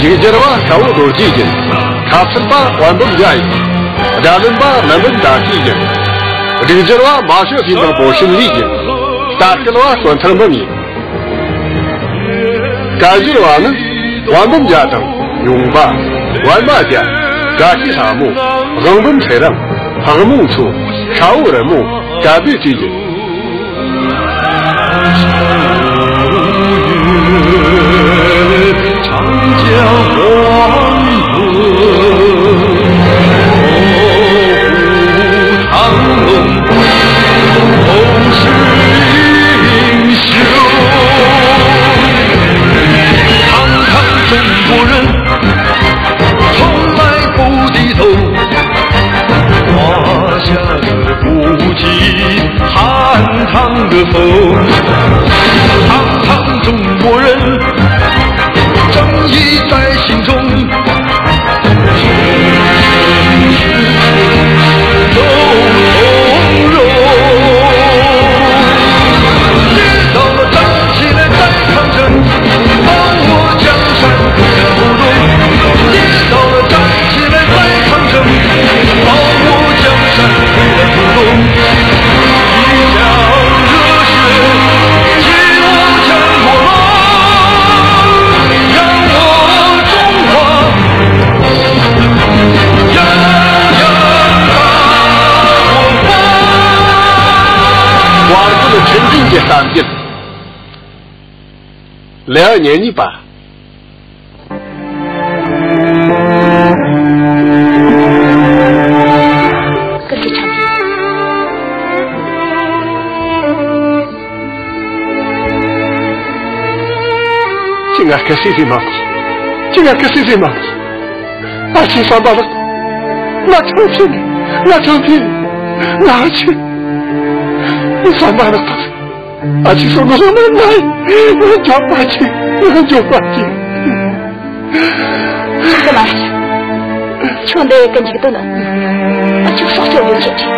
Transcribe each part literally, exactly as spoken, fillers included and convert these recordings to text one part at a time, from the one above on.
ཡིག་སྒྱུར་བ་ཤ་བོ་རྡོ་རྗེ་ཡིན། ཁ་ཚུད་པ་དབང་འབུམ་རྒྱལ་ཡིན། སྒྲ་ལེན་པ་ལམ་རིམ་བདག་གིས་ཡིན། སྒྲིག་སྒྱུར་བ་མ་ཤོད་ཟིན་དང་པོ་ཤིན་ལི་ཡིན། ལྟ་སྐུལ་བ་དཀོན་ཐང་འབུམ་ཡིན། བཀའ་སྒྱུར་བ་ནི་དབང་འབུམ་རྒྱལ་དང་ཡུང་པ། པད་མ་རྒྱལ། བཀྲ་ཤིས་ལྷ་མོ། དབང་འབུམ་ཚེ་རིང་། ལྷག་མོ་མཚོ། ཤ་བོ་རི་མོ། ཀ་བོའི་དུས་ཡིན། བར་སྐོར་ཁྲིམས་འཛིན་གྱི་གཏམ་རྒྱུད། ལེའུ་ཉེར་གཉིས་པ། ཀུན་གྱི་ཁྲིམས་འཛིན། ཁྱེད་ང་སྐད་ཆ་ཟིག་མ་གོ། ཁྱེད་ང་སྐད་ཆ་ཟིག་མ་གོ། ཨ་ཅེ་བསམ་པ་ལགས། ང་ཆོག་ཕྱིན། ང་ཆོག་ཕྱིན། ང་ཨ་ཅེ་བསམ་པ་ལགས། ཨ་ཅེ་སོ་ནོ་སོ་ནོ་ནའི། ང་འགྱོད་པ་ཅིག་ང་འགྱོད་པ་ཅིག་ཆོག་གི་མ་རེད། ཁྱོད་འདི་ཡི་གི་འཇིག་རྟེན་ནི། ཨ་ཅེ་སྲོག་སྐྱོབ་ཡོད་ཆེད་ཀྱི།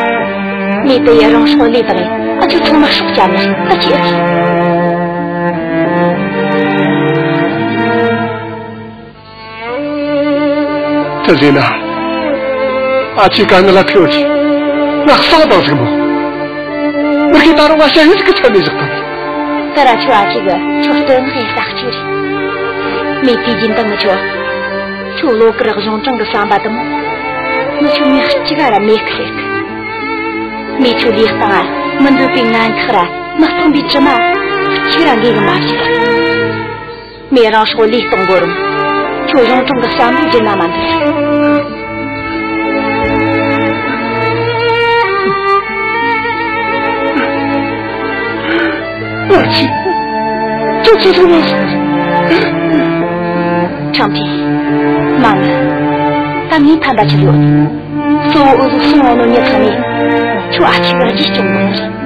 མི་དེ་ཡི་རང་སྲོག་བློས་བཏང་ངས་ཨ་ཅེ་ཚང་མ་སྲོག་བསྐྱབས་ནི་རེད། ད་ཁྱེད་ཨ་ཅེ། དེ་ཟེར་ན། ཨ་ཅེ་དཀའ་ངལ་ལ་ཐུག་ཡོད་ཆེད། ང་གསང་བཏང་ཟིག་མོ། མི་གིས་ད་རུང་ང་ཞ་ཡིས་ཟིག་གི་ཆ་ནས་བཞག་དང་། ད་ར་ཁྱོད་ཨ་ཅེ་གི་ཁྱོད་སྟོད་ངག་ཡིན་ས་གཅིག་རེད། མི་དུས་རྒྱུན་དུ་ངི་ཆོ། ཁྱོད་བློ་དཀར་གཞུང་དྲང་གི་བསམ་པ་དུ་མོ། ངི་ཆོ་མི་གཅིག་ག་ར་མེད་གི་ཟེར་གི། མི་ཆོ་ལུས་སྟེང་ང་མི་འདོད་པའི་ངན་ཁག་ར་མི་སྟོན་པའི་དྲི་མ། གཅིག་ར་འགོས་གི་མ་བྱེད། མི་རང་སྲོག་བློས་གཏོང་དགོས་རུང་། ཁྱོད་གཞུང་དྲང་གི་བསམ་བློ་བརྗེད་ན་མ་འདོད། ཨ་ཅེ། ཁྱོད་ཆི་ཟིག་མ་ཟིག་ཁྲང་ཕི། མ་ངུ། ད་ངས་ཕན་པ་ཆི་ཡོད། གཙོ་བོ་འུ་ཟོ་སོང་བ་ནོ་མྱི་ཚང་མས་ཁྱོད་ཨ་ཅེ་གི་རྗེས་སྐྱོང་དགོས་ནི་རེད།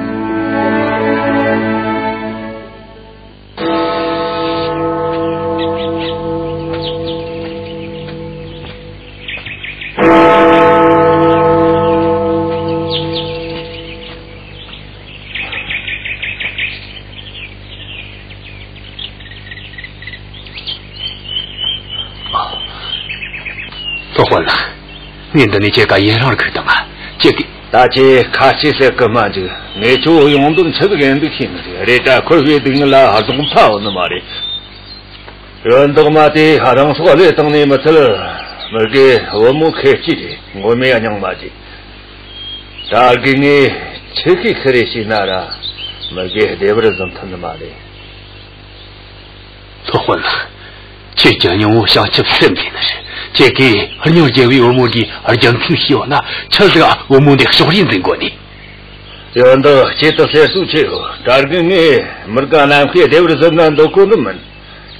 སློབ་དཔོན་ལགས། ངས་འདི་ནས་ཁྱེད་ཀ་ཡུན་རིང་རིག་དང་ང་ཁྱེད་ཀྱིས། ད་ཁྱེད་ཁ་ཆེ་ཟེར་གི་མ་འཇུག་ངས་ཁྱོད་ཡོང་དོན་ཆི་ཟིག་ཡིན་འདུག་ཤེས་ནི་རེད། རེད་ད་ཁོ་བོས་སྡུག་བསྔལ་ལ་རྫོགས་མཐའ་ཡོད་ནི་མ་རེད། ཡོན་བདག་མ་དེ་རང་སྲོག་བློས་བཏང་ནས་མི་ཚད། མི་དགེ་བུ་མོ་ཁེ་ཅི་རེད། ངོ་མས་སྙིང་མ་རྗེ། ད་དགེ་ངས་ཆི་ཤེས་ཁི་རེ་བྱས་ན་ར་མི་དགེ་བདེ་བར་འཛིན་ཐུབ་ནི་མ་རེད། སློབ་དཔོན་ལགས། ཁྱེད་ཀྱི་སྙིང་བོ་བྱང་ཆུབ་སེམས་ཡིན་ནི་རེད། ཁྱེད་ཀྱིས་སྙིང་རྗེ་བའི་བུ་མོ་འདིའི་རྒྱུ་མཚན་ཤེས་ཡོད་ན་ཆི་ཟིག་བུ་མོ་འདི་ཕྱོགས་རིས་འཛིན་དགོས་ནི། ཡོན་བདག་ཁྱེད་དུ་ཟེར་སུ་ཆེ་ཡོད། ད་དགེ་ངས་མི་དགེ་རྣམ་ཤེས་བདེ་བར་འཛིན་ན་འདོད་གོ་ནི་མིན།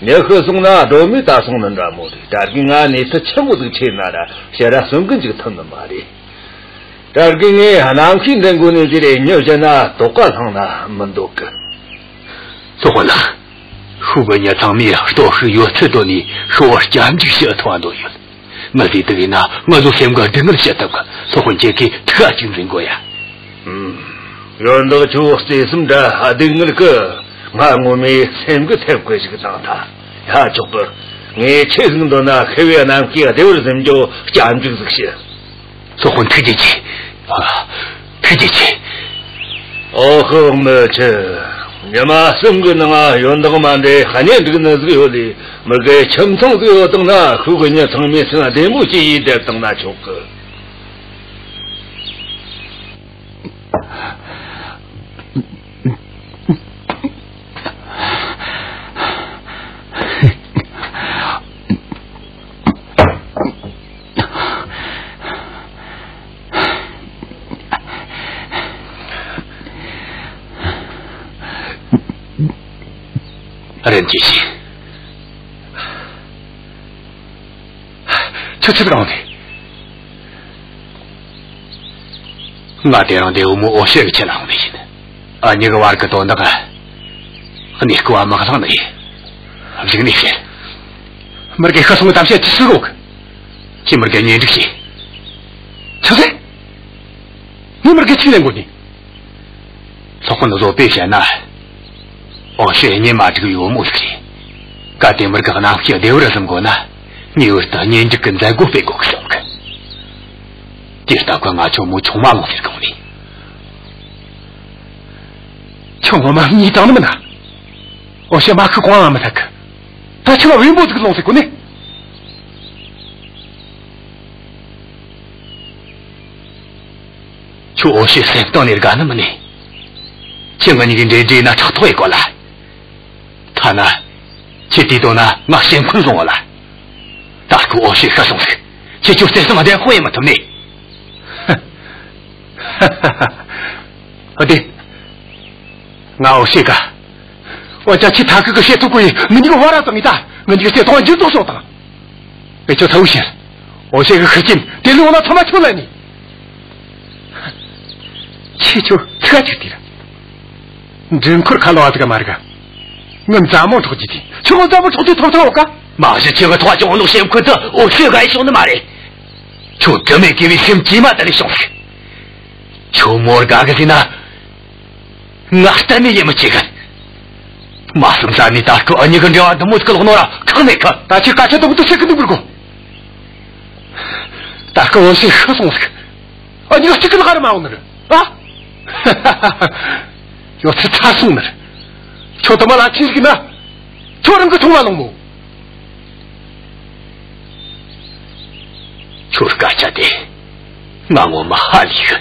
མྱི་ཤི་སོང་ན་སྒྲོན་མེ་ད་སོང་ནི་འདྲ་མོ་རེད། ད་དགེ་ང་ནས་ཐུ་ཆི་མོ་ཟིག་ཆེ་ན་ར་ཕྱི་ར་གསོན་གི་འཇུག་ཐུབ་ནི་མ་རེད། ད་དགེ་ངས་རྣམ་ཤེས་འདྲེན་དགོས་ནས་ཟེར་རེ་མྱི་བཞི་ན་དོགས་པ་བསླངས་ན་མི་འདོད་གི། སློབ་དཔོན་ལགས། ཤུག་གི་མྱི་ཚང་མས་སྟོབས་ཤུགས་ཡོད་ཚད་བཏོན་ནས་ཤོར་བར་སྐྱབས་འཇུག་བྱེད་ཐུབ་པ་འདོད་ཡོད། མི་ཟིག་དུ་ཡིན་ན་ང་ཚོ་སེམས་ཀྱི་སྡུག་བསྔལ་བྱེད་ཐུབ་གི། སློབ་དཔོན་ཁྱེད་ཀྱིས་ཐུགས་ཁ་ཅིག་འཛིན་དགོས་ཡ། ཨུམ། ཡོན་བདག་ཁྱོད་བརྩེ་སེམས་འདྲ་སྡུག་བསྔལ་གི། ང་ངོ་མས་སེམས་ཀྱི་ཐེབས་ཀྱི་ཞིག་བཏང་ཐལ། ཡ་ཆོག་གི། ངས་ཆི་ཟིག་འདོན་ན་ཤི་བའི་རྣམ་ཤེས་བདེ་བར་གཟིམ་རྒྱུ་སྐྱབས་འཇུག་ཟིག་བྱེད། སློབ་དཔོན་ཐུགས་རྗེ་ཆེ། ཨ། ཐུགས་རྗེ་ཆེ། ཨོ་ཧོ། མི་ཆེ། ཉི་མ་གསུམ་གི་ནང་ཡོན་བདག་མ་འདྲེ་གཉེན་སྒྲིག་ནི་ཟིག་ཡོད་ལས། མི་དགེ་ཁྱིམ་ཚང་ཟིག་ཡོད་དང་ན། ཤུགས་གི་མྱི་ཚང་མས་སེམས་བདེ་མོ་ཅིག་ཡིས་བསྡད་དང་ན་ཆོག་གི། རིན་ཆེན་ཞིག་ཁྱོད་ཆི་ཟིག་ཡོང་ནས། ང་དེ་རིང་འདི་བུ་མོ་འོ་ཤེ་གི་ཆེད་ལ་ཡོང་ནི་ཡིན། འུ་གཉིས་གི་བར་གི་དོན་དག་གནས་སྐབས་མ་གླེང་ནི་ཡིན། གཞུག་ནས་བཤད། མི་དགེ་ཤི་སོང་གི་གཏམ་བཤད་ཅི་ཟིག་ཡོད་གི། ཁྱོས་མི་དགེ་གཉེན་སྒྲིག་བྱོས། ཆི་ཟེར། ངས་མི་དགེ་ཆི་ལེན་དགོས་ནི། སློབ་དཔོན་བཟོ་པས་བཤད་ན། འོ་ཤེ་གཉེན་མ་སྒྲིག་ཡོད་མོ་ཟིག་རེད། གལ་ཏེ་མི་དགེ་རྣམ་ཤེས་བདེ་བར་གཟིམ་དགོས་ན། ངེས་པར་དུ་གཉེན་སྒྲིག་གི་མཛད་སྒོ་སྤེལ་དགོས་གི་གསུང་གི། དེ་ལྟ་ཁོ་ང་ཆུང་མོ་ཆུང་མ་ལོངས་ཟེར་གོ་ནི། ཁྱོད་ངོ་མ་ངའི་དང་ནི་མིན་ན། འོ་ཤེ་མ་ཁུ་གོང་ལ་མི་ཐག་གི། ད་ཁྱོད་བེམ་པོ་ཟིག་ལོངས་ཟེར་གོ་ནི། ཁྱོད་འོ་ཤེ་སེམས་གཏིང་ནས་དགའ་ནི་མིན་ནི། ཁྱོད་ང་གཉིས་ཀྱི་འབྲེལ་འདྲིས་ན་ཕྲག་དོག་ཡེ་གོ་ལ། ཐ་ན། ཁྱོས་དེའི་དོན་ན་ང་ཞེན་ཁུལ་བཟུང་བ་ལ། ད་སྐུ་འོ་ཤེ་ཤི་སོང་ཟིག་ཁྱོས་ཁྱོད་བརྩེ་སེམས་བདེན་དཔང་ཡེ་མི་ཐུབ་ནི། ཨ་དེ། ང་འོ་ཤེ་ག་འོ་ཅག་ཁྱོས་ཐ་ཁུ་གི་བཤད་ཐུབ་གོ་ཡི་ངི་གཉིས་ཀྱི་བར་ར་བཏང་ངི་ད། ངི་གཉིས་ཀྱི་བརྩེ་དུང་འགྱུར་ལྡོག་བྱུང་བཏང་། ཨེ་ཁྱོད་ཐ་བུ་ཤེས། འོ་ཤེ་གི་ཤི་རྐྱེན་དེ་ལས་འོ་ན་ཐ་མ་ཁྱོད་ལ་ནི། ཁྱོས་ཁྱོད་ཚིག་ཅིག་དེ་ར། འདྲེ་འཁོར་ཁ་ལོ་བ་ཟིག་མ་རིག་ག་ངི་མཛའ་མོ་འཕྲོག་རྒྱུ་དེ། ཁྱོད་ངི་མཛའ་མོ་འཕྲོག་རྒྱུ་ཐོབ་ཐང་ཡོད་ག་མ་གཞི་ཁྱོད་ངི་ཐོག་ཅུང་ནོ་ཞེན་ཁུལ་དུ་འོ་ཤེ་ག་ཡེ་ཤོང་ནི་མ་རེད། ཁྱོད་དྲི་མེད་དགེ་བའི་སེམས་ཀྱིས་མ་དེ་ལས་བྱུང་ཟིག་ཁྱོད་མོར་དགའ་གི་ཟེར་ན། ང་གཏན་ནས་ཡིད་མི་ཆེས་གི། མ་བསམ་ས་ནས་ད་སྐུ་འུ་གཉིས་ཀྱི་འབྲེལ་བ་འདི་མོ་ཟིག་ལོག་ནོ་ར་ཁག་མེད་གི། ད་ཁྱོས་སྐད་ཆ་དེ་མོ་འདི་བཤད་གི་འདུག་མི་དགོས། ད་སྐུ་འོ་ཤེ་ཤི་སོང་ཟིག་འུ་གཉིས་ཀ་གཅིག་གི་ལ་ག་ར་མ་འོང་ནི་རེད་ཨ། ཡོད་ཚད་ཚར་སོང་ནི་རེད། ཁྱོད་དུ་མ་ལ་ཆིན་ཟིག་ན། ཁྱོད་རང་གི་ཐུང་མ་ལོང་མོ། ཁྱོད་སྐད་ཆ་དེ། ང་ངོ་མ་ཧ་ལས་གི།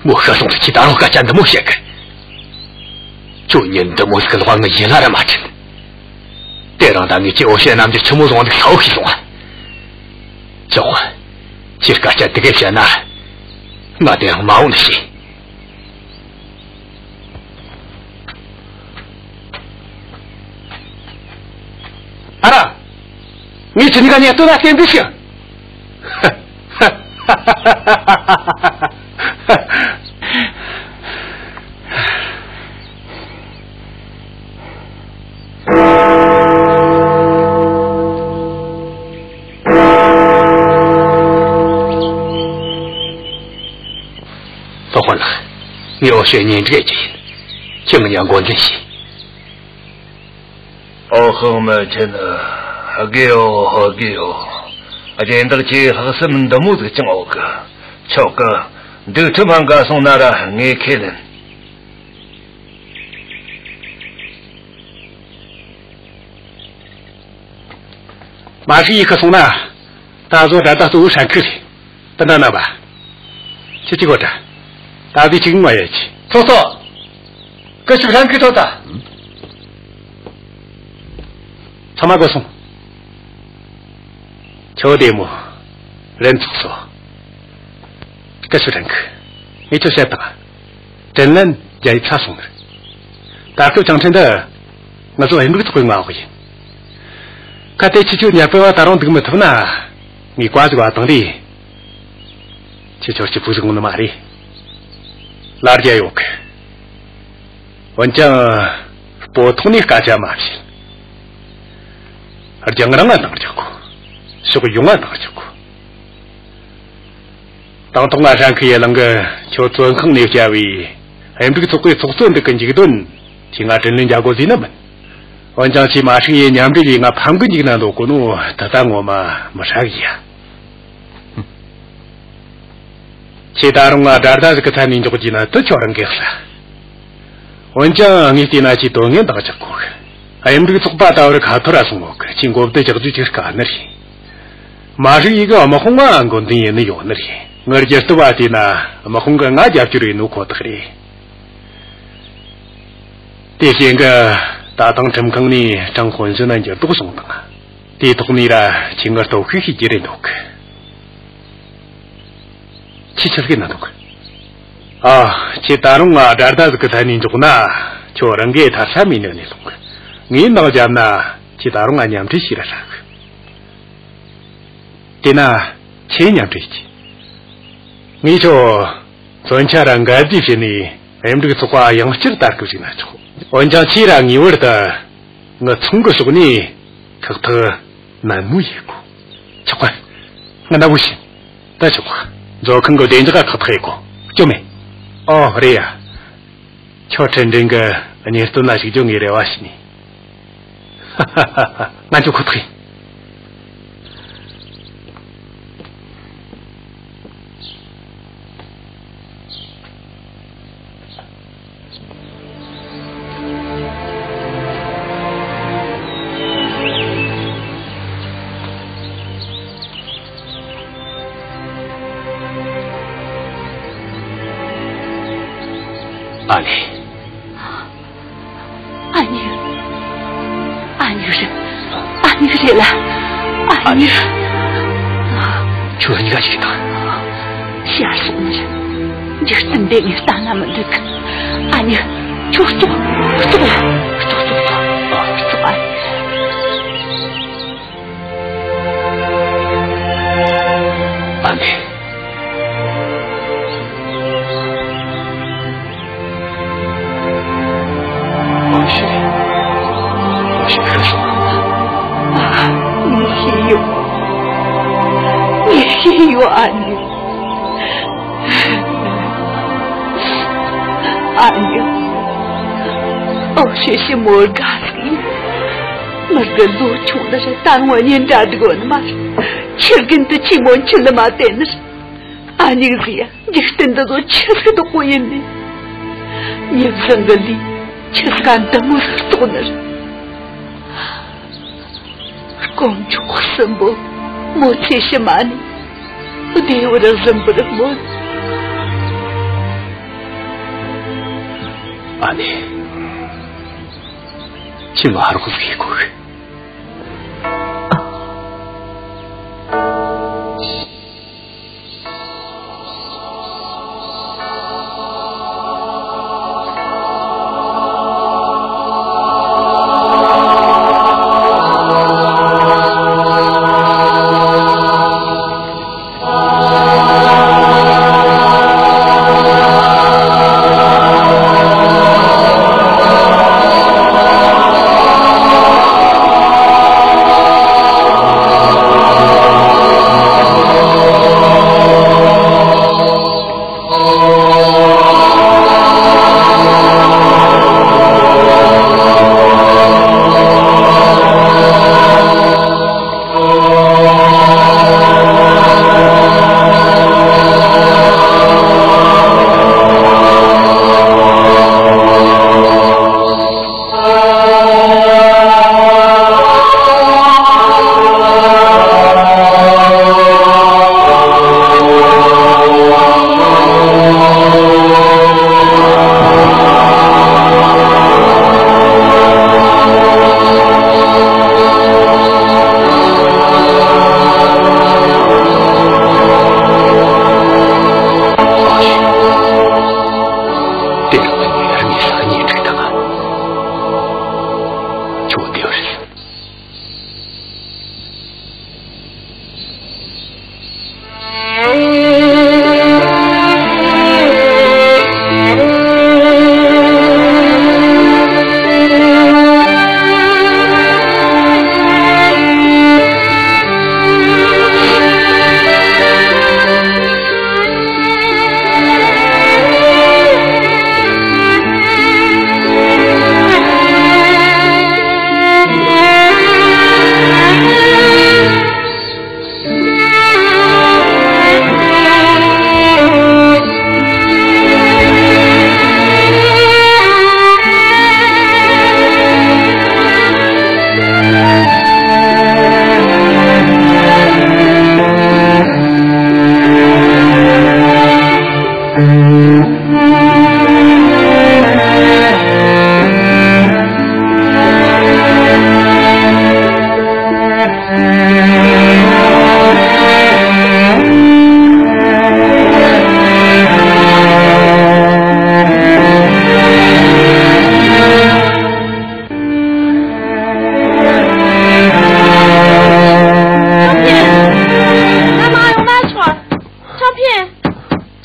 མོ་ཤི་སོང་ཟིག་ཁྱོས་ད་རུང་སྐད་ཆ་འདི་མོ་བཤད་གི། ཁྱོད་ཉིན་འདི་མོ་ཟིག་ལོག་ངི་ཡིད་ལ་ར་མ་དྲན། དེ་རིང་ད་ངས་ཁྱོད་འོ་ཤེ་རྣམ་འགྱུར་ཆི་མོ་བཟུང་འདུག་ཤེས་གི་སོང་ང་། ཅོག་ཁྱོས་སྐད་ཆ་དེ་གས་བཤད་ན། ང་དེ་རིང་མ་འོང་ནི་ཤེས། ཨ་ར། ངས་ཁྱེད་གཉིས་ཀ་ཉེས་དོན་ལ་རྟེན་འབྲེལ་ཞུ། སློབ་དཔོན་ལགས། ངས་འོ་ཤེ་གཉེན་སྒྲིག་རྒྱུ་ཡིན། ཁྱེད་ངི་ཡང་འགོ་འཛིན་བྱོས། ཨོ་ཧོ། མི་ཆེན། དགེའོ་དགེའོ། སྦྱིན་བདག་ཁྱོས་ལྷག་བསམ་འདི་མོ་ཟིག་ཅང་ཡོད་གི། ཆོག་གི། འདུག་ཁྲིམས་འགལ་སོང་ན་ར་ངས་ཁས་ལེན། མ་ཤི་ཡེ་ཤི་སོང་ན། ད་གཟོད་ད་ལྟ་གཙོ་བོ་ཧྲན་ཁི་རེད། དེ་འདྲ་ན་བ། ཁྱེད་ཀྱི་གོ་ད། ད་བི་ཅིག་ང་ཡོད་ཀྱི། ཐོ་ཐོ། ཀི་ཤུ་ཧྲན་ཁི་ཐོ་ད། ཚང་མ་གོ་སོང་། ཁྱོད་བདེ་མོ། རན་ཚུགས་སོ། ཀི་ཤུ་ཧྲན་ཁི། ངས་ཁྱོད་བཤད་དང་། དྲིན་ལན་འཇལ་ཡེ་ཚར་སོང་ནི་རེད། ད་སྐབས་ཅང་ཁྲིན་འདི། ང་ཚོ་ཧེམ་རིག་ཚོགས་པའི་མངའ་འོག་ཡིན། གལ་ཏེ་ཁྱེད་ཆོ་ཉ་པེ་བ་ད་རུང་འདུག་མི་ཐུབ་ན། ངས་བཀའ་ཟིག་བཏང་དེ། ཁྱེད་ཆོར་གྱི་བུ་ཟིག་འོང་ནི་མ་རེད། ལར་རྒྱ་ཡོད་གི། འོན་ཀྱང་། སྤོ་ཐོང་ནས་སྐད་ཆ་མ་བཤད། རྒྱང་རིང་ང་འདང་རྒྱག་གོ། ཕྱོགས་ཡོངས་ང་འདང་རྒྱག་གོ། དང་ཐོག་ང་ཧྲན་ཁི་ཡེ་ལང་གི་ཁྱོད་བཙོན་ཁང་ནས་བསྐྱབས་བས། ཧེམ་རིག་ཚོགས་པའི་ཚོགས་གཙོ་འདི་གི་མཇུག་དོན་ཁྱོས་ང་དྲིན་ལན་འཇལ་དགོས་ཟེར་ནི་མིན། འོན་ཀྱང་ཁྱེད་མ་ཧྲི་ཡི་མཉམ་འབྲེལ་ལས་ང་ཕམ་གི་འཇུག་ན་འདོད་གོ་ནོ་ད་ལྟ་ངོ་མ་མི་ཧྲ་གི་ཡ། ཁྱེད་ད་རུང་ང་དགྲ་ཟླ་ཟིག་གི་ཚད་ནས་འཇོག་རྒྱུ་ན་དུ་ཁྱོད་རང་གི་ཧྲ། འོན་ཀྱང་ངས་བལྟས་ན་ཁྱེད་དོན་ངན་འདང་རྒྱག་གོ་གི། གཡུ་འབྲུག་ཚོགས་པ་ད་བར་ཁ་ཐོར་ར་སོང་ངོ་གི། ཁྱེད་མགོ་བདེ་རྒྱག་རྒྱུ་ཅིག་དཀའ་ནི་རེད། མ་ཧྲི་ཡི་གི་དམག་དཔུང་ང་མགོ་འདུན་ཡེད་ནི་ཡོད་ནི་རེད། ངར་རྒྱལ་སྟོབས་བ་དེ་ན་དམག་དཔུང་གི་ང་རྒྱབ་སྐྱོར་ཡེད་ནོ་ཁོ་ཐག་རེད། དེ་རྐྱེན་གི་ད་ཐེངས་ཁྲིམས་ཁང་ནས་ཀྲང་དཔོན་གཞོན་ན་འགྱུར་ལྡོག་བྱུང་དང་། དེའི་ཐོག་ནས་ར་ཁྱེད་ངར་སྟོབས་ཤུགས་ཤིག་རྒྱུ་རེད་འདུག། ཁྱེད་ཆི་ཟིག་ན་འདུག། ཨ། ཁྱེད་ད་རུང་ང་དགྲ་ཟླ་ཟིག་གི་ཚད་ནས་འཇོག་ན་ཁྱོད་རང་གི་ཐར་ས་མེད་ནི་ནས་ལོང་གི། ངས་འདང་བརྒྱབ་ན་ཁྱེད་ད་རུང་ང་མཉམ་འབྲེལ་བྱས་ར་ཧྲ་གི། དེ་ན་ཁྱེད་མཉམ་འབྲེལ་གྱིས། ངས་ཁྱོད་མཚོན་ཆ་ར་འགལ་ཟླ་བྱས་ནས་གཡུ་འབྲུག་ཚོགས་པ་ཡང་བསྐྱར་དར་གི་བཅུག་ན་ཆོག། འོན་ཀྱང་ཁྱེད་ར་ངེས་པར་དུ་ངི་ཚང་གི་ཕྱོགས་ནས་ཁག་ཐེག་ནན་མོ་ཡེད་དགོ། ཆོག་ག། ང་ན་བུ་ཤི། ད་ཆོག་ག། མཛོད་ཁང་གི་བདེ་འཇགས་ཁག་ཐེག་ཡེད་དགོ། སྐྱོན་མེད། ཨོ་རེད་ཡ། ཁྱོད་ཁྲིན་ཀྲིན་གི་གཉེན་སྟོན་ལ་ཞུགས་རྒྱུ་ངས་རེ་བ་བྱས་ནས། ང་ཚོ་ཁོ་ཐག་ཡིན། ཨ་ནེ། ཨ་ནེ། ཨ་ནེ་རེད། ཨ་ནེ་རེད་ལ། ཨ་ནེ། ཨ་ནེ། ཁྱོད་གཉིས་ཀ་ཅིག་དང་། ཤ་སོགས་ནི་རེད། འཇིག་རྟེན་འདི་ངས་ལྟ་ན་མི་འདོད་གི། ཨ་ནེ། ཁྱོད་ལྟོགས། ལྟོགས་ལ། ལྟོགས་ལྟོགས་ལྟོགས། ལྟོགས་ཨ་ནེ། ཨ་ནེ། ཨོ་ཤེས། ཨོ་ཤེས་ཤི་སོང་། ཨ། ངས་ཤེས་ཡོད། ངས་ཤེས་ཡོད་ཨ་ནེ། ཨ་ནེ། ཨོ་ཤེས་ཤི་མོར་དགའ་ཟིག་ཡིན། མི་དགེ་ལོ་ཆུང་ནི་རེད། ད་ངོ་གཉེན་འདྲ་འགྲིག་གོ་ནི་མ་རེད། ཁྱེད་རྒན་དུ་ཆི་མོ་འཆི་ལི་མ་བསྟན་ནི་རེད། ཨ་ནེ་ཟེར་ཡ། འཇིག་རྟེན་འདི་ཚོ་ཆི་ཟིག་སྡུག་པོ་ཡིན་ནི། མྱི་བཟང་གི་ལུས་ཆི་ཟིག་ག་འདི་མོ་ཟིག་བཙོག་ནི་རེད། དཀོན་མཆོག་གསུམ་པོ་མོ་ཚེ་ཕྱི་མ་ནས་བདེ་བར་གཟིམ་པར་སྨོན། ཨ་ནེ། ཁྱེད་མ་རོགས་ཟིག་ཡེད་དགོས།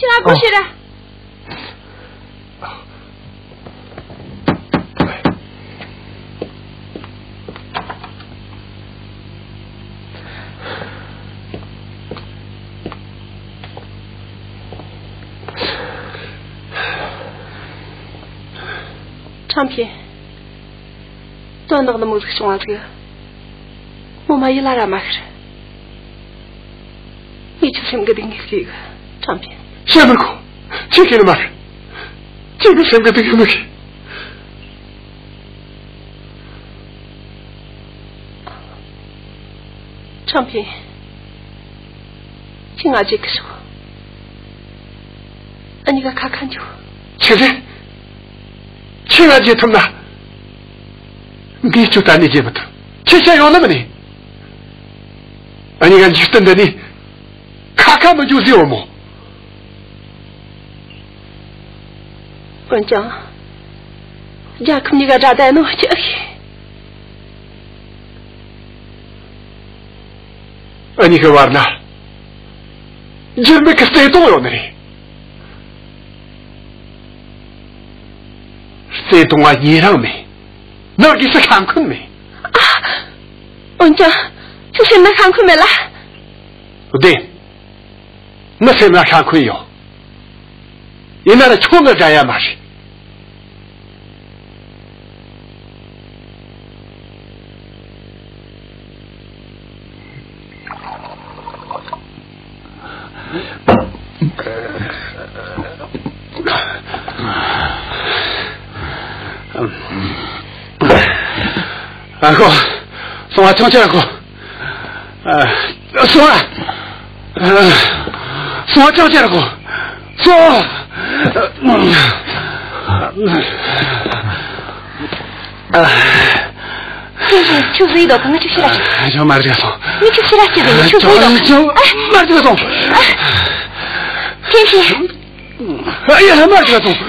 ཁྱོས་ང་སྒོ་ཕྱེ་ར། ཁྲང་ཕིན། དོན་དག་འདི་མོ་ཟིག་བྱུང་བ་ཟིག་ངོ་མ་ཡིད་ལ་ར་མ་ཤར། ངས་ཁྱོད་སེམས་གི་སྡུག་བསྔལ་ཤེས་གི། ཁྲང་ཕིན། བཤད་མི་དགོས། ཁྱོས་ཤེས་ནི་མ་རེད། ཁྱོས་ངའི་སེམས་གི་སྡུག་བསྔལ་མི་ཤེས། ཁྲང་ཕིན། ཁྱོས་ང་བརྗེད་གི་ཤོག་ཨ་ནི་ག་ཁ་ཁ་འཇུ། ཆི་རེད། ཁྱོས་ང་བརྗེད་ཐུབ་ན། ངས་ཁྱོད་གཏན་ནས་བརྗེད་མི་ཐུབ། ཁྱོས་བཤད་ཡོང་ནི་མིན་ནི། ཨ་ནི་ག་འཇིག་རྟེན་འདི་ནས་ཁ་ཁ་མི་འཇུ་ཟེར་བ་མོ། འོན་ཀྱང་། རྒྱལ་ཁབ་གཉིས་ཀ་དགྲ་ཟླ་ནོ་ཅི་ཤེས། ཨ་ནི་གི་བར་ན་འགྱུར་མེད་ཀྱི་བརྩེ་དུང་ཡོད་ནི་རེད། བརྩེ་དུང་བ་ཉེ་རིང་མེད། ནོར་གི་སུ་ཤ་འཁོན་མེད། ཨ། འོན་ཀྱང་ཁྱོད་སེམས་ན་ཤ་འཁོན་མེད་ལ། བདེན། ངའི་སེམས་ན་ཤ་འཁོན་ཡོད། ཡིན་ན་ར་ཁྱོད་ངའི་དགྲ་ཡ་མ་རེད། ཨ་ཁོ། སོང་བ་ཆང་ཆེ་ཨ་ཁོ། ཨ། སོང་བ། ཨ། སོང་བ་ཆང་ཆེ་ཨ་ཁོ། སོང་། ཨ། ཁྱོད་ཟིག་ཡིན་དོ་གང་ཅིག་ཤི་ར་ཆོག་ཨ། ཁྱོད་མར་ཅིག་སོང་། ངས་ཁྱོད་ཤི་ར་ཅིག་ཡིན། ཁྱོད་ཟིག་ཡིན་དོ། ཁྱོད་མར་ཅིག་སོང་། ཨ། ཁྱོད་ཤི། ཨ་ཡ། མར་ཅིག་སོང་།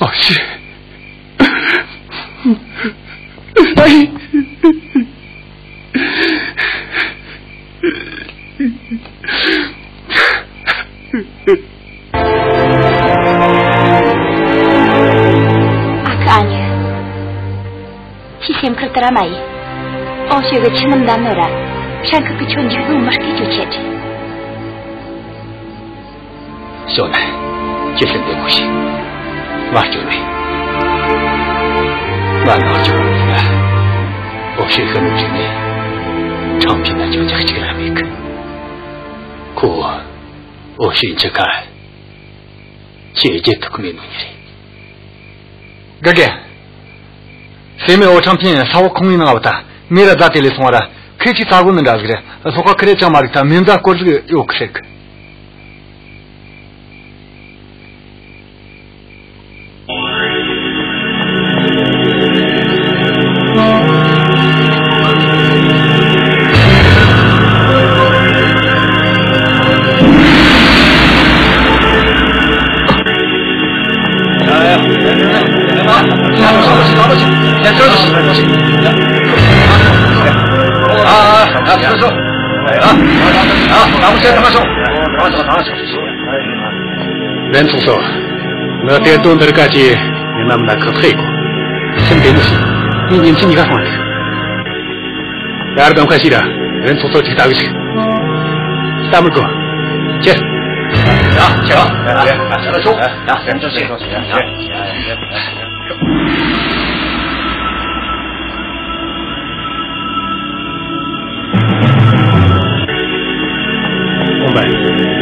ཨོ་ཤི། ཨ་ཡེ། ཨ་ཁུ་ཨ་ཉི། ཁྱོས་སེམས་ཁུར་དེ་ར་མ་ཡེད། ཨོ་ཤེ་གིས་ཁྱོད་ནམ་བསྡད་ནོ་ར། ཧྲན་ཁི་གིས་ཁྱོད་འཇིགས་སྣང་མི་སྐྱེ་རྒྱུ་བྱེད་རྒྱུ། ཞའོ་ནན། ཁྱོས་སེམས་བདེ་མོ་བྱོས། ང་སྐྱོན་མེད། ང་ནོར་རྒྱུ་ཡིན་ན། ཨོ་ཤེ་ཤི་ནོའི་རྗེས་ནས་ཁྲང་ཕིན་ན་ཅང་ཅག་གཅིག་ར་མེད་གི། ཁོ། ཨོ་ཤེ་འཆི་ཁ། ཁྱོས་བརྗེད་ཐུབ་གི་མེད་ནོ་ནི་རེད། དགེ་རྒན། སྲས་མོས་ཨོ་ཁྲང་ཕིན་ས་འོག་ཁང་བའི་ནང་བཏང་། མོ་ར་རྫ་དེ་ལས་སོང་བ་ར། ཁོས་ཅིག་ཟ་གོ་ནི་འདྲ་ཟིག་རེད། ལྷོག་ཁ་ཁེར་རེ་ཅང་མ་རིག་ད་མེ་མདའ་སྐོར་ཟིག་ཡོད་གི་ཟེར་གི། ལན་ཚོགས་སོ། ང་དེར་དོན་འདིར་ག་ཅི་ཡིན་ནམ་ན་ཁག་ཐེག་གོ། སེམས་བདེ་མོ་བྱོས། ངས་ཉིན་མཚན་གཉིས་ཀ་སོང་། ཡར་གདམ་ཁ་ཞིག་ར། རིན་ཚོགས་ཚོ་ཅིག་ལྟ་གི་ཞིག་ལྟ་མི་དགོས། ཁྱེར། ཡ། ཁྱེར། ཡ། ཡ། ཡ། ཡ། གོང་པ།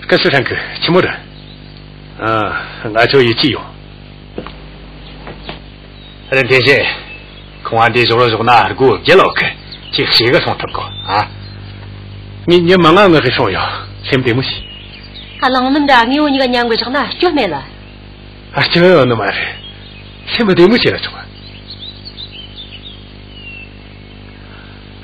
སྐུ་ཞབས་ཧྲན་ཁི་ཆི་མོ་རེད། ཨ། ང་ཚོ་ཡིད་ཆེས་ཡོད། རིན་ཐེ་ཞེ། ཁང་བ་འདི་བཞག་རོགས་བཞག་ན་སྒོ་བརྒྱད་ལོག་གི། ཁྱོས་ཞིག་གི་སོང་ཐུབ་གོ། ཨ། ངས་ཉི་མ་ལྔ་ངི་གི་སོང་ཡོད། སེམས་བདེ་མོ་བྱོས། གླེང་ནི་འདྲ་ངས་འུ་གཉིས་ཀ་མཉམ་གི་བཞག་ན་སྐྱོན་མེད་ལ། ཨ། སྐྱོན་ཡོད་ནི་མ་རེད། སེམས་བདེ་མོ་བྱོས་ར་ཆོག་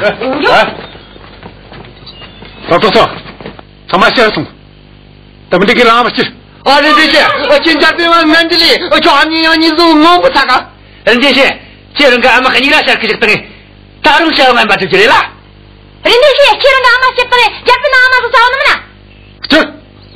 ཨ། ད་ཐོག་ཐོག་ཚང་མ་ཕྱིར་སོང་། ད་མི་འདི་གི་རང་མ་ཕྱིར། ཨ་རེ་རེ་རེ། ཨ་ཁྱེད་འཇར་པན་བ་ངན་འདི་ལས། ཨ་ཁྱོད་ཨ་མྱེས་ཡང་མྱེས་བཟོ་ངོ་མ་ཚ་ག། རིན་ཆེན་ཞེ། ཁྱེད་རང་གི་ཨ་མ་གཉིས་ལ་ཤར་གི་ཞིག་བཏང་། ད་རུང་ཤར་ངན་པ་ཐུབ་ཀྱི་རེད་ལ། རིན་ཆེན་ཞེ། ཁྱེད་རང་གི་ཨ་མ་སྐྱིད་པ་རེད། འཇར་པན་ཨ་མ་བཟོ་ཚ་བ་ནི་མིན་ན། ཁྱེད།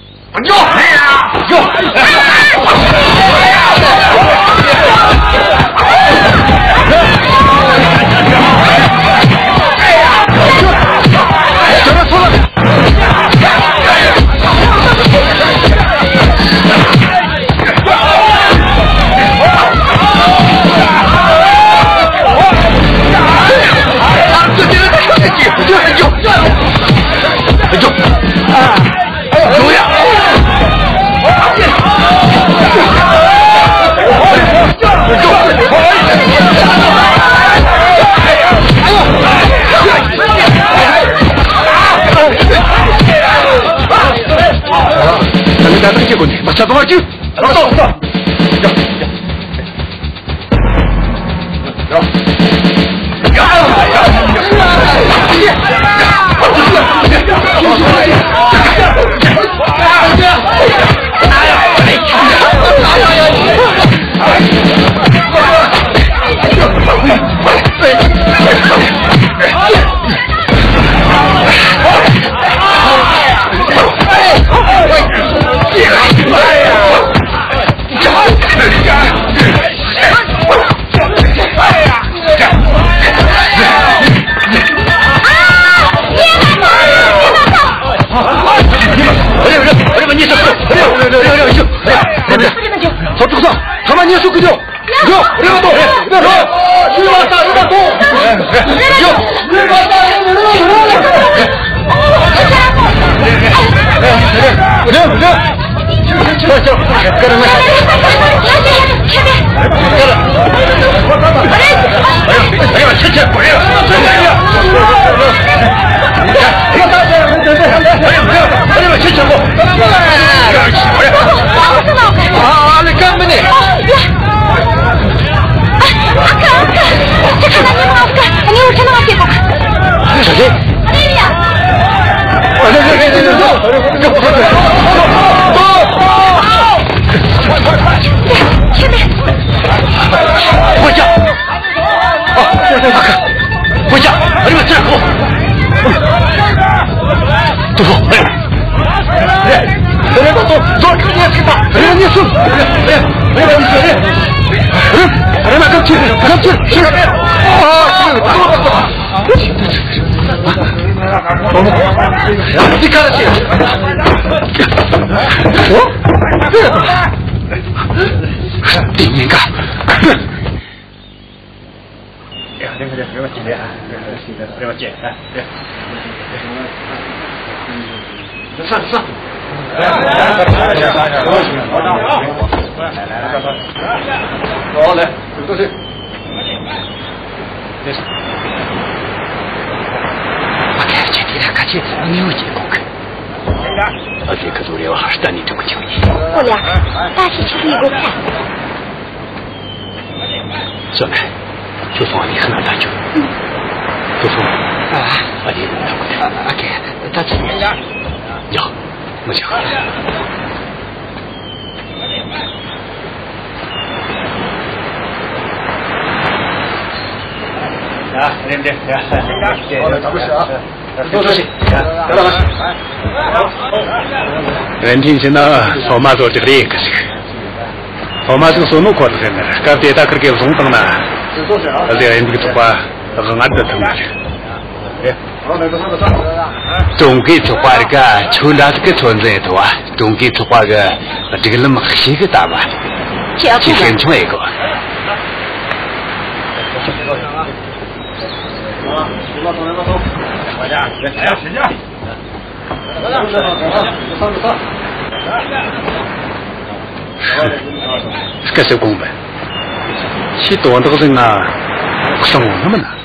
རེན་ཐིན་ཕྱིན་ན་སློབ་མ་བཟོ་རྒྱུ་རེད་གི་ཞིག། སློབ་མ་ཟིག་བཟོ་ནོ་ཁོ་ཐག་ཡིན་ན། སྐབས་དེ་ད་ཁིར་གེ་བཟུང་བཏང་ན། ཨ་ཟེ་རེན་ཐིན་གི་ཚོགས་པ་ལྔ་བསྡུ་ཐུབ་ནི་རེད། ཀྲུང་གོའི་ཚོགས་པ་རིགས་ཁྱོད་འདྲ་ཟིག་གི་ཚོད་འཛིན་ཐུབ་བ། ཀྲུང་གོའི་ཚོགས་པ་གི་སྒྲིག་ལམ་ཤེས་གི་ལྟ་བ། ཁྱེད་ཤེས་ཆུང་ཡེ་གོ། སྐད་ཆ་དགོངས་པ། ཁྱེད་དོན་དག་ཟིག་ང་གསང་བ་ནི་མིན་ན།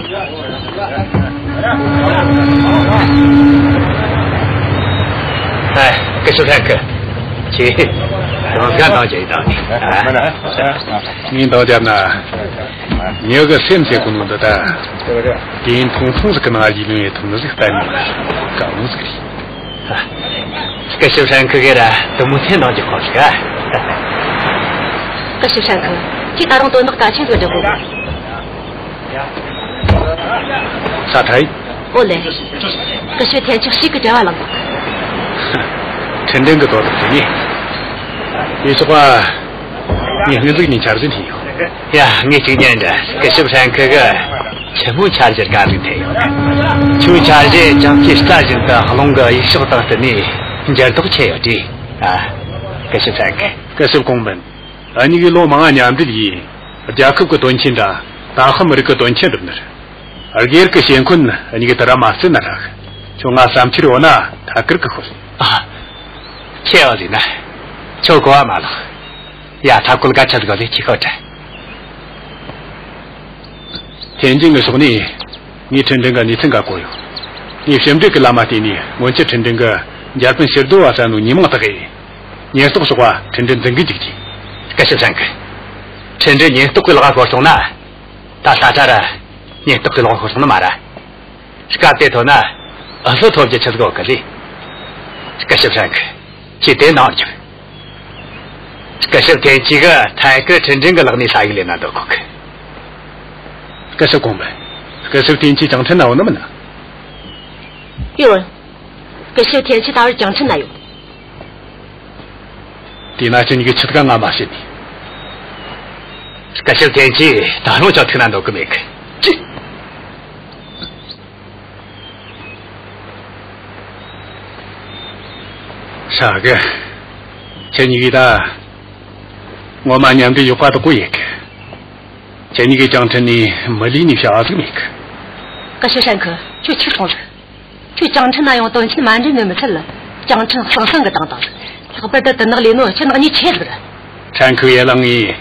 ཨེ། སྐུ་ཞབས་ཧྲན་ཁི། ཁྱེད། དེ་མོ་ག་འདང་རྒྱག་ཡི་དང་ནི། ཨ། ངས་འདང་རྒྱབ་ན། ངེད་གི་སེམས་ཟེར་གོ་ནོ་འདི་ད། དུས་ཡུན་ཐུང་ཐུང་ཟིག་གི་ནང་ལ་ལུས་ཡོང་ཡེ་ཐུབ་ནི་ཟིག་གཏན་ནས་མ་རེད། དཀའ་མོ་ཟིག་རེད། ཨ། སྐུ་ཞབས་ཧྲན་ཁི་གིས་ར་དེ་མོ་སེམས་འདང་རྒྱག་གོ་ཟིག་ཨ། སྐུ་ཞབས་ཧྲན་ཁི། ཁྱེད་ད་རུང་དོན་དག་གལ་ཆེན་ཟིག་སྒྲུབ་དགོས། ས་ཐའི། ཨོ་ལེ། སྐུ་ཞབས་ཐན་ཆི་ཞིག་གི་གྲྭ་བ་ལངས་དང་། ཁྲིན་ཀྲིན་གི་དོ་དག་དེ་ནི། ཡེ་ཆོག་པ། ངས་སྔོན་འཛུགས་ནས་འཆར་གཞི་འཐེན་ཡོད། ཡ། ངས་གཅིག་ཉན་འདྲ། སྐུ་ཞབས་ཧྲན་ཁི་གིས་ཆི་མོ་འཆར་གཞི་དགའ་ཟིག་འཐེན་ཡོད། ཁྱོའི་འཆར་གཞི་ཅང་ཁྱེད་རྩ་བཞིན་དུ་རླུང་གི་ཡུལ་ཕྱོགས་དང་བསྟུན་ནས་འགྱུར་ལྡོག་ཆེ་ཡོད་དྲིས། ཨ། སྐུ་ཞབས་ཧྲན་ཁི། སྐུ་ཞབས་གོང་མིན། འུ་གཉིས་ཀྱིས་ལོ་མང་ང་མཉམ་འབྲེལ་ཡས། རྒྱལ་ཁབ་ཀྱི་དོན་ཆེན་དང་ད་ཧི་མི་རིགས་ཀྱི་དོན་ཆེན་སྒྲུབ་ནི་རེད། སྒེར་གྱི་ཞེན་ཁོན་འུ་གཉིས་ཀྱིས་དེ་ར་མ་བརྩི་ན་རག་ཁྱོད་ང་བསམ་འཆར་ཡོད་ན་ཐད་ཀར་གི་ཤོད། ཨ། ཁྱེད་ཡོད་ཟིག་ན། ཁྱོད་གོ་བ་མ་ལོག་ཡ། ཐབས་བཀོད་ག་ཆ་ཟིག་ལས་ཁྱེད་ཁོ་དྲན། ཐེན་ཅིན་གི་ཕྱོགས་ནས་ངས་ཁྲིན་ཀྲིན་གི་གནས་ཚུལ་འགའ་གོ་ཡོད། ངས་ཞིབ་འབྲི་གི་ལམ་མ་བལྟས་ནས་སྔོན་ཆད་ཁྲིན་ཀྲིན་གི་འཇར་པན་ཕྱིར་སྡོད་པ་བསད་ནོ་ཉེས་མིང་བཏགས་ཡས། ཉེན་རྟོག་ཕྱོགས་པ་ཁྲིན་ཀྲིན་འཛིན་གི་འཇུག་རྒྱུ། སྐུ་ཞབས་ཧྲན་ཁི། ཁྲིན་ཀྲིན་ཉེན་རྟོག་གི་ལག་ག་ཤོར་སོང་ན། ད་ལྟ་ད་ར་ཉེན་རྟོག་གི་ལག་ག་ཤོར་སོང་ནི་མ་རེད། སྐབས་དེ་ཐོན་ན་འུ་ཚོ་ཐོབ་རྒྱུ་ཆི་ཟིག་ཡོད་གི་ལས། སྐུ་ཞབས་ཧྲན་ཁི། ཁྱེད་དེ་འདང་རྒྱོབས། སྐུ་ཞབས་ཐེན་ཅི་གིས་ཐད་ཀར་ཁྲིན་ཀྲིན་གི་ལག་ནས་ས་ཡིག་ལེན་ན་འདོད་གོ་གི། སྐུ་ཞབས་གོང་མ། སྐུ་ཞབས་ཐེན་ཅི་ཅང་ཁྲིན་ན་ཡོད་ནི་མིན་ན། ཡོད། སྐུ་ཞབས་ཐེན་ཅི་ད་བར་ཅང་ཁྲིན་ན་ཡོད། དེས་ན་ཁྱེད་གཉིས་ཀྱིས་ཆི་ཟིག་ག་ང་མ་བཤད་ནི། སྐུ་ཞབས་ཐེན་ཅི་ད་རུང་ཅོག་ཐུག་ན་འདོད་གི་མེད་གི། ཅི། ཧྲ་གི། ཁྱེད་གཉིས་ཀྱིས་ད་ངོ་མ་མཉམ་འབྲེལ་ཡོད་པ་དག་གོ་ཡེ་གི། ཁྱེད་གཉིས་ཀྱིས་ཅང་ཁྲིན་ནས་མི་ལུས་ནས་བྱ་བ་ཟིག་མེད་གི། སྐུ་ཞབས་ཧྲན་ཁི། ཁྱོད་ཆི་སོང་ཟིག་ཁྱོད་ཅང་ཁྲིན་ན་ཡང་དོན་ཆེན་མ་འདྲེན་ནི་མི་ཚད་ལ། ཅང་ཁྲིན་ཧང་སང་གི་བཏང་དང་། ལྷག་པར་དུ་དུ་ནག་ལས་ནོ་ཁྱི་ནག་ཉེས་ཆེ་ཟིག་ཧྲན་ཁི་ཡ་ལང་ངས་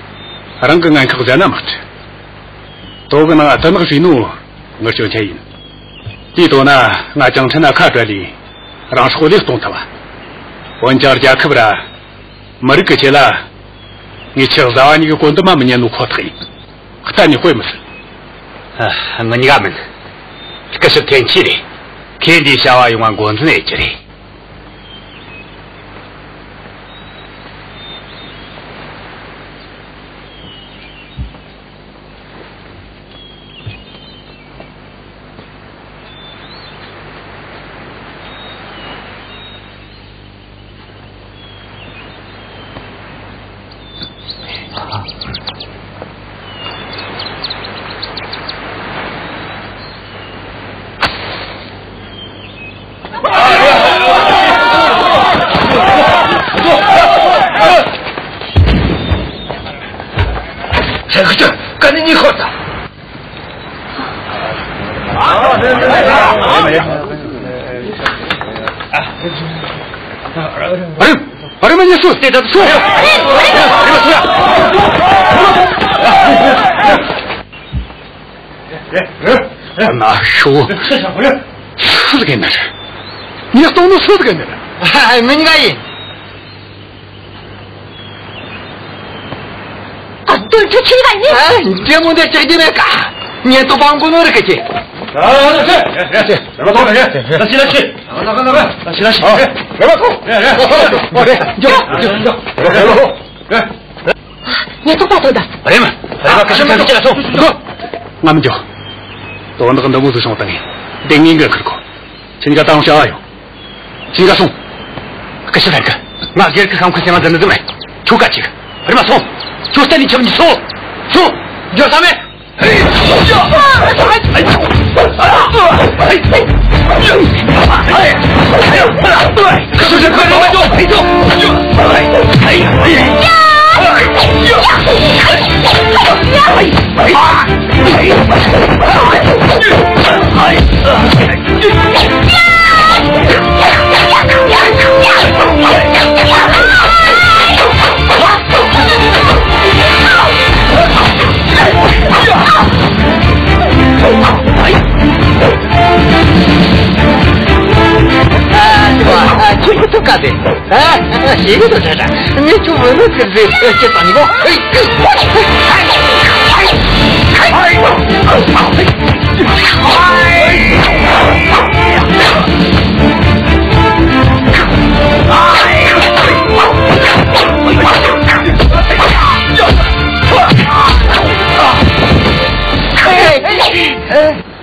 རང་གི་ངན་ཁག་བཟླས་ན་མ་ཁྲིད། དོ་གི་ནང་དུ་ནག་བྱས་ནོ་ངི་སྐྱོན་ཆ་ཡིན། དེའི་དོན་ན་ང་ཅང་ཁྲིན་ན་ཁ་བྲལ་ལས་རང་སྲོག་བློས་གཏོང་ཐུབ་བ། འོན་ཀྱང་རྒྱལ་ཁབ་ར་མི་རིགས་ཀྱི་ཆེད་ལ་ངས་ཁྱེད་བཟའ་བ་གཉིས་ཀྱི་བཀོད་འདོམས་མ་མི་ཉན་ནོ་ཁོ་ཐག་ཡིན། གཏན་ནས་དཔེ་མི་སྲིད། ཨ། ངི་གཉིས་ཀ་མིན། སྐུ་ཞབས་ཐེན་ཅི་རེད། ཁོས་འདིའི་བྱ་བ་ཡོང་བ་འགོ་འཛིན་ཡེད་རྒྱུ་རེད། ཧྲན་ཁི་ཅུན། གན་ནི་ནི་ཁོ་ད། ཨ་རེ། ཨ་རེ། མ་ཉེས་སུ་དེ་ད་སུ། ན་ཤོ། སུ་ཟིག་ཡིན་ནི་རེད། ཉེས་གཏོང་ནི་སུ་ཟིག་ཡིན་ནི་རེད། ཨ། ངི་གཉིས་ཀ་ཡིན། ཨ། དོན་ཆེ་ཆི་ག་ཡིན། ཨ། འདྲེ་མོ་འདི་ཅག་རྒྱུ་མེད་ཀ། ཉེན་རྟོག་པ་འགོ་ནོ་རིག་གི། ཨ། ལགས་སོ། ལགས་སོ། ལགས་སོ། ལགས་སོ། ལགས་སོ། ལགས་སོ། ཨ། ལགས་སོ། ཨ། ལགས་སོ། ཨ། ལགས་སོ། ཨ། ལགས་སོ། ཉེན་རྟོག་པ་ཐོན་ད། རེམ། རེམ། ཁ་ཤས་མ་ཐུག་ཅི་ལ་སོང་། ང་མི་འགྱོ། དོན་དག་འདི་མོ་ཟིག་བྱུང་བཏང་ངས་འདི་ངས་འགན་འཁུར་དགོས། ཁྱེད་གཉིས་ཀ་ད་རུང་བྱ་བ་ཡོད། ཁྱེད་གཉིས་ཀ་སོང་། སྐུ་ཞབས་ཧྲན་ཁི། ང་སྒེར་གྱི་ཤང་ཁུལ་ཟེར་ན་འཛིན་ནི་ཟིག་མེད། ཁྱོ་ག་ཅིག་རེམ་མ་སོང་། ཁྱོད་གཏན་ནས་ཁྱབ་མི་སོང་། སོང་། འགྱོ་ས་མེད། ངས་ཁྱོད་མི་ནུ་ཁིར་ཟེར་ཨེ་ཅི་ད་ནི་གོ།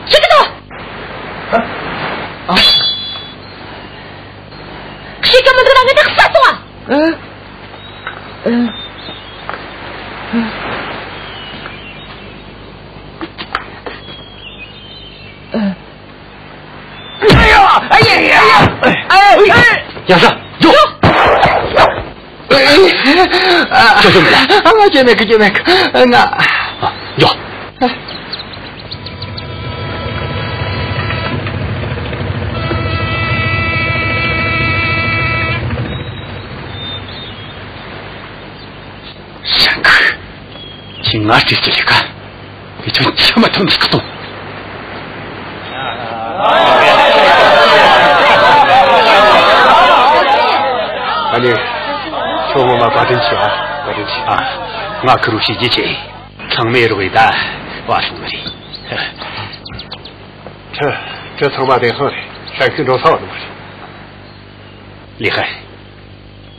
ཤི་གི་དོ། ཤི་གི་མི་འདུག་ན་ངས་ད་ཁ་སོང་ཨ། ཨ། ཨ། ཨ། ཨ་ཡ། ཨ་ཡ། ཨ་ཡ། ཡ་ས། ཡོ། ཅོ་ཅོ་མེད་ལ། ཨ། ང་ཅོ་མེད་གི། ཅོ་མེད་གི། ང་། ཡོ། ཧྲན་ཁུ། ཁྱོས་ང་བསད་རྒྱུ་ལས་ཀ། ཁྱོད་ཆ་མ་ཐོན་འདུག་གཏོང་། ཨ་ནི། ཁྱོད་ངོ་མ་བཀའ་དྲིན་ཆེ་ཨ། བཀའ་དྲིན་ཆེ་ཨ། ང་ཁུ་རུ་ཤེས་རྒྱུ་ཆེ། ཚང་མས་རོགས་ཡེད་ད་བ་སོང་ནི་རེད། ཁྱོད་ཁྱོད་ཚང་མ་བདེན་དཔང་རེད། ཧྲན་ཁུ་འགྲོ་ས་བ་ནི་མ་རེད། ལི་ཧའེ།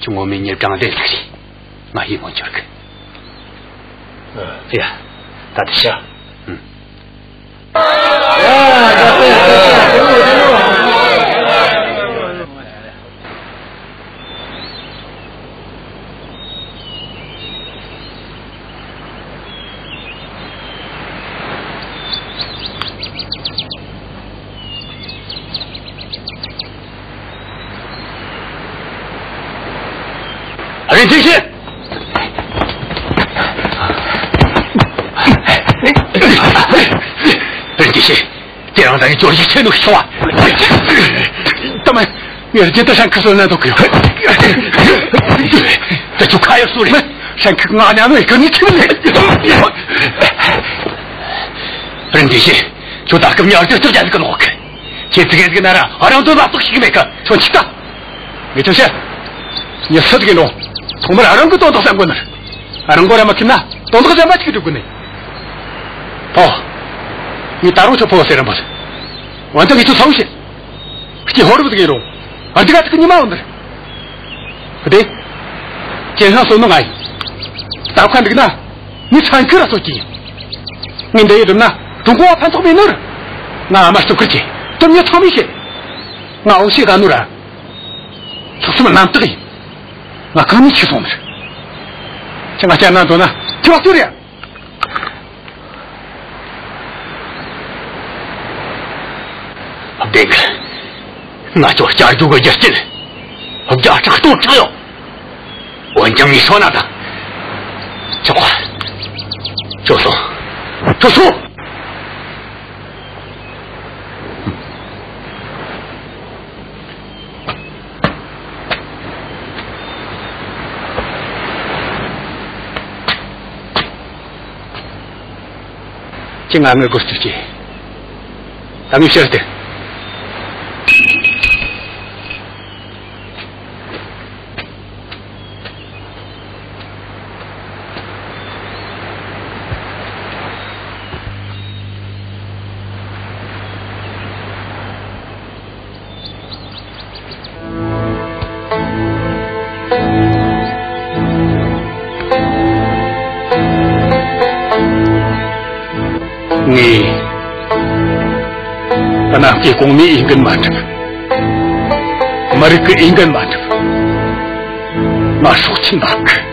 ཁྱོད་ངོ་མ་མྱི་དྲང་བདེན་ཟིག་རེད། ང་ཡིད་སྨོན་འཆོར་གི། ཨ། ཡ། ད་ལྟ་ཤི། ཨ། ཨུམ། རིན་ཆེན་ཤི། རིན་ཆེན་ཤི། དེ་རིང་ད་ངས་ཅོ་ཡི་ཆེ་ནོ་ཤོ་བ། ད་མ། ངས་རྒྱལ་དུ་ཧྲན་ཁུ་སོད་ན་འདུག་གི། ད་ཁྱོད་ཁ་ཡ་སུ་རེད། ཧྲན་ཁུ་ང་ཉ་ནོ་ཡི་ཁུ་ནི་ཁྱིམ་ནས། རིན་ཆེན་ཤི། ཁྱོད་ད་སྐབས་ཉ་རྒྱུ་སྟོབས་རྒྱ་ཟིག་གི་ནོ་གི། ཁྱེད་ཙི་གེ་ཟིག་ན་ར་ཨ་རང་དོན་ལ་རྟོགས་ཤིག་མེད་གི། ཁྱོད་འཆི་ད། ངས་ཁྱོད་བཤད། ངས་སུ་ཟིག་ཡིན་རུང་ཐོག་མར་ཨ་རང་གི་དོན་དག་བསམ་དགོས་ནི། ཨ་རང་མགོ་ར་མ་ཁྱིམ་ན་དོན་དག་གཞན་པ་ཅིག་གི་སྒྲུབ་དགོས་ནི། ཨོ། ངས་ད་རུང་ཁྱོད་ཕོ་བ་ཟེར་རམ་པ། འོན་ཀྱང་ངས་ཁྱོད་ཚ་བོ་བཤད། སྐྱེས་ཕོ་རབ་ཟིག་ཡིན་རུང་ཨ་འདི་ག་ཐུག་གི་ཉི་མ་འོང་ནི། དེ། ཅན་ཧྲང་སོ་ནི་ང་ཡིན། ད་ཁ་འདུག་ན། ངས་ཧྲན་ཁུ་ར་གསོད་ཀྱི་ཡིན། ངས་འདི་ཡི་སྒྲུབ་ན་ཀྲུང་གོ་བ་ཕན་ཐོགས་མེད་ནོ་ར། ང་ཨ་མ་སྟོབས་ཁུར་གྱིས་དོན་མྱི་ཚང་མས་ཤེས། ང་འོ་ཤེས་ག་ནོ་ར། ཚོགས་གསུམ་རྣམ་དག་ཡིན། ང་གང་ནས་ཁྱི་སོང་ནི། ཁྱེད་ང་བསྐྱར་ན་འདོད་ན་ཁྱི་བ་སྐྱུར་ཡ། བདེན་གི། ང་ཚོ་བསྐྱར་རྒྱུ་གི་རྒྱུ་རྐྱེན་བརྒྱ་ཕྲག་སྟོང་ཕྲག་ཡོད། འོན་ཀྱང་ངས་སོང་ན་ད། ཆོག་ག། ཁྱོད་སོང་། ཁྱོད་སོང་། ཁྱེད་ང་ངའི་སྒོ་རྩིས་ཀྱིས། ད་ངས་ཕྱིར་ཏེ། ངས་ད་ནམ་མཁའི་གོང་མའི་འོས་འགན་མ་འགྲུབ། མི་རིགས་ཀྱི་འོས་འགན་མ་འགྲུབ། ང་སྲོག་ཆེན་འབབ་གི།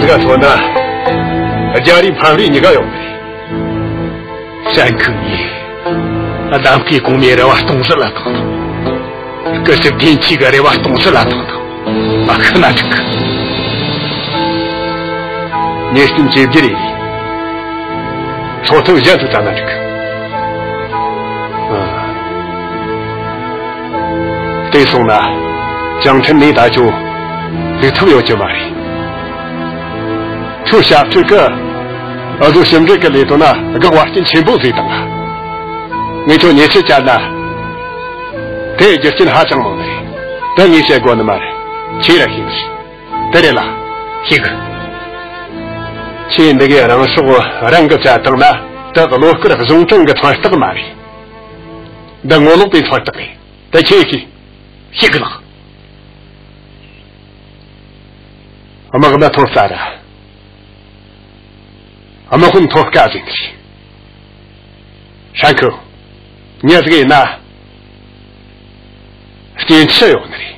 ཟིག་ག་ཐོན་ན་རྒྱ་རིགས་ཕམ་རིགས་གཉིས་ཀ་ཡོང་ནི་རེད། ཧྲན་ཁུ་ཡིས་གདམ་ཀའི་གོང་མའི་རེ་བ་སྟོང་ཟད་ལ་བཏང་དང་། སྐུ་ཞབས་དགེ་ཆེ་གི་རེ་བ་སྟོང་ཟད་ལ་བཏང་དང་། མ་ཁུ་ན་འགྲིག་གི། ཉེས་སྐྱོན་ཇེ་བརྒྱ་རེད། འཚོ་ཐབས་གཞན་དུ་བཙལ་ན་འགྲིག་གི། ཨ། བལྟས་སོང་ན་ཅང་ཁྲིན་ནས་ད་ཁྱོད་ལུས་ཐུབ་ཡོད་རྒྱུ་མ་རེད། ཁྱོད་ཞབས་ཕྱི་གི་འུ་ཟོ་ཞིབ་འབྲི་གི་ལས་དོན་ན་དགག་བ་རྐྱེན་ཆེན་པོ་བཟོས་བཏང་ང་། ངས་ཁྱོད་ཉེས་ཆད་བཅད་ན་དེ་རྒྱུ་རྐྱེན་ཧ་ཅང་མང་ནི་རེད། དེ་ངས་བཤད་དགོས་ནི་མ་རེད། ཁྱེད་ར་ཤེས་ནི་རེད། དེ་རེད་ལ། ཤེས་གི། ཁྱེད་འདི་གའི་རང་སྲོག་རང་གིས་བཅད་བཏང་ན་དེ་གློ་དཀར་གཞུང་དྲང་གི་མཚོན་རྟགས་མ་རེད། འདི་ངོ་ལོག་པའི་མཚོན་རྟགས་རེད། དེ་ཁྱེད་ཤེས། ཤེས་གི་ལགས། དམག་མི་ཐོབ་ས་ར། དམག་དཔོན་ཐོབ་དཀའ་ཟིན་གི། ཧྲན་ཁུ། མྱི་ཟིག་ཡིན་ན་སྐྱེ་འཆི་ཡོད་ནི་རེད།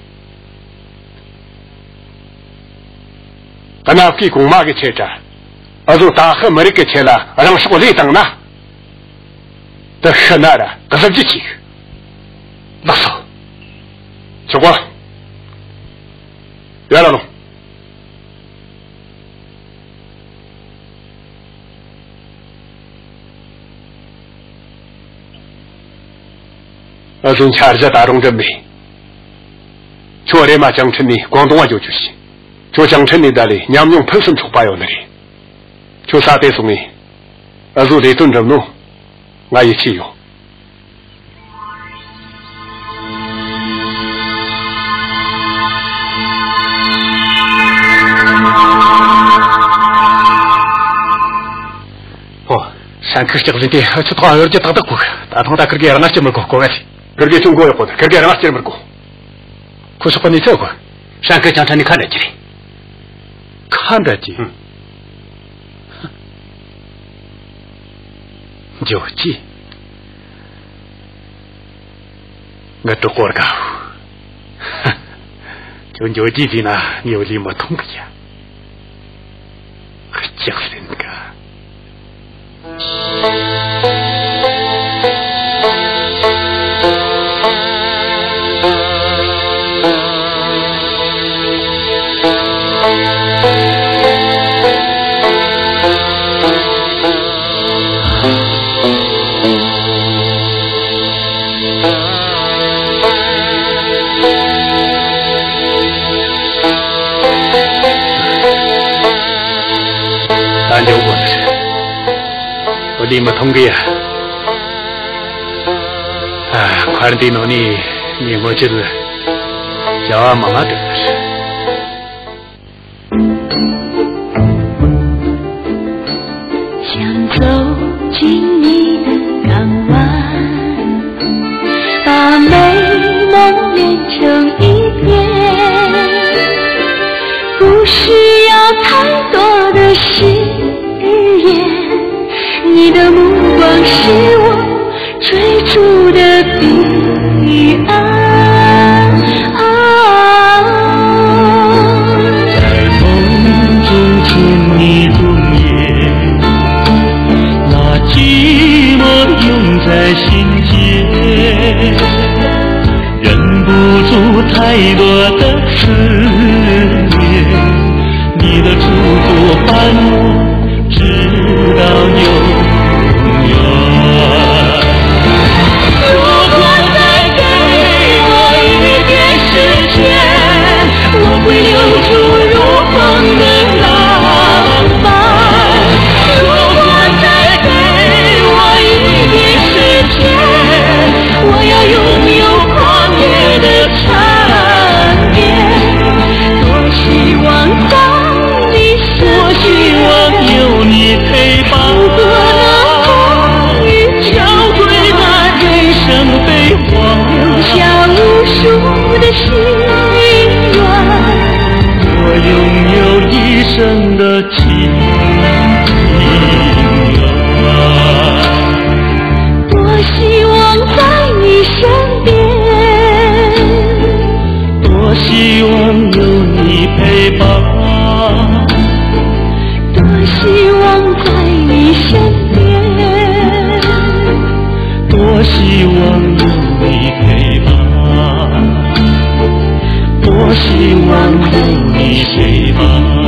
གནའ་བོའི་གོང་མ་གི་ཆེད་དུ་འུ་ཟོ་ཏཱ་ཧི་མི་རིགས་ཀྱི་ཆེད་ལ་རང་སྲོག་བློས་བཏང་ན། དེ་ཤི་ན་ར་གཟི་བརྗིད་ཆེ་གི། ལགས་སོ། ཆོག་གོ། ཡར་ལ་ལོངས། ཨ་ཟུང་ཆར་རྒྱ་ད་རུང་འགྲིམ་མེད། ཁྱོད་རེམ་མ་ཅང་ཁྲིན་ནས་ཀོང་ཏུང་བ་འགྱོ་རྒྱུ་བྱོས། ཁྱོད་ཅང་ཁྲིན་ནས་བསྡད་ལས་ཉམས་མྱོང་ཕུན་སུམ་ཚོགས་པ་ཡོད་ནི་རེད། ཁྱོད་ས་དེ་སོང་ངས། ཨ་ཟུ་ལས་དོན་འགྲུབ་ནོ། ང་ཡིད་ཆེས་ཡོད། ཨོ། ཧྲན་ཁུ་ལྕགས་ལི་དེ་ཧུ་ཆུ་ཐོག་གཡོ་སྒྱུ་ཏག་ཏག་གོ། ད་ཐང་ད་ཁིར་གེ་རང་ང་སྐྱེ་མི་དགོ་གོ་བས། ཁིར་གེ་ཆུང་གོ་ཡོད་གོ། ཁིར་གེ་རང་ང་སྐྱེ་མི་དགོ། ཁོ་ཤོག་པ་ནས་ཚེ་གོ། ཧྲན་ཁུ་ཅང་ཁྲ་ནས་ཁ་འདྲ་གྱི་རེད། ཁ་འདྲ་གྱི། ཧུམ། འཇོ་སྐྱིད། ངའི་གྲོགས་པོ་དགའ་བོ། ཁྱོད་འཇོ་སྐྱིད་ཟེར་ན་ངས་ལས་མི་ཐུང་གི་ཡ། ལྕགས་ཟིན་ག། ད་འཇོག་དགོས་ནི་རེད། ཁོ་འདི་མི་མཐོང་གི་ཡ། ཨ། མཁར་འདི་ནང་ནས་ངས་ངོ་ཅི་བྱ་བ་མང་ང་འགྲུབ་ནི་རེད།在风中亲你容颜，那寂寞永在心间，忍不住太多的思念，你的出走伴我 直到永远。如果再给我一点时间，我会留住如风的浪漫。如果再给我一点时间，我要拥有狂野的缠绵。多希望当你多希望有你陪伴。希望有你陪伴。